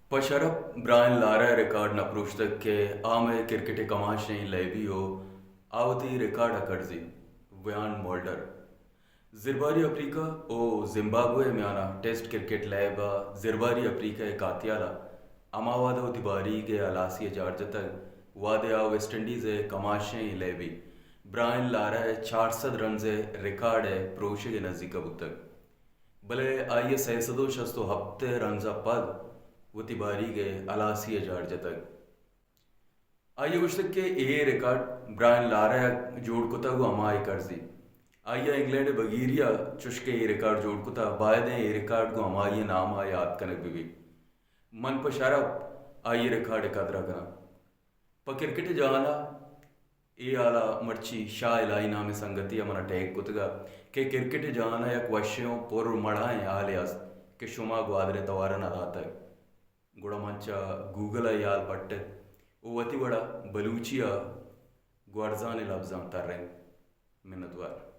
پہ شرپ Brian Lara ءِ ریکارڈ نہ پروشتگ کہ آ مئے کرکٹ ءِ کماشیں لیبی ءُ آ وتی ریکارڈ ءَ کڑزی۔ ویان مولڈر۔ زرباری افریقہ ءُ زمبابوے ءِ میان ءَ ٹیسٹ کرکٹ لیب ءَ زرباری افریقہ ءِ کاتیال ءَ ہما وہد ءَ وتی باریگ ءِ ہلاسی ءَ جار جتگ، وہدے آ ویسٹ انڈیز ءِ کماشیں لیبی برائن لارا ءِ چار سد رنز ءِ ریکارڈ ءِ پروشگ ءِ نزیک ءَ بوتگ، بلے آئی ءَ سئے سد ءُ شست ءُ ہپت ءِ رنز ءَ پد وتی باریگ ءِ ہلاسی ءَ جار جتگ۔ آئی ءَ گوشتگ کہ اے ریکارڈ برائن لارا ءَ جوڑ کتگ ءُ ہمائی کرزی۔ آئی ءَ انگلینڈ ءِ بگیری ءَ چش کہ اے ریکارڈ جوڑ کتگ، بائدیں اے ریکارڈ گوں ہمائی ءِ نام ءَ یات کنگ بہ بیت۔ من پہ شرپ آئی ءِ ریکارڈ ءِ قدر ءَ کناں۔ پہ کرکٹ ءِ جہان ءَ اے ہال ءَ مرچی شاہ الہی نامیں سنگتے ءَ من ءَ ٹیگ کتگ ءَ کہ کرکٹ ءِ جہان ءَ یک وشیں ءُ پر مڑاہیں ہالے است کہ شما گوادر ءِ توار ءَ نہ داتگ۔ گڑا من چہ گوگل ءَ اے ہال پٹ ات ءُ وتی وڑ ءَ بلوچی ءَ گوں ارزانیں لبزاں ترینت۔ منتوار۔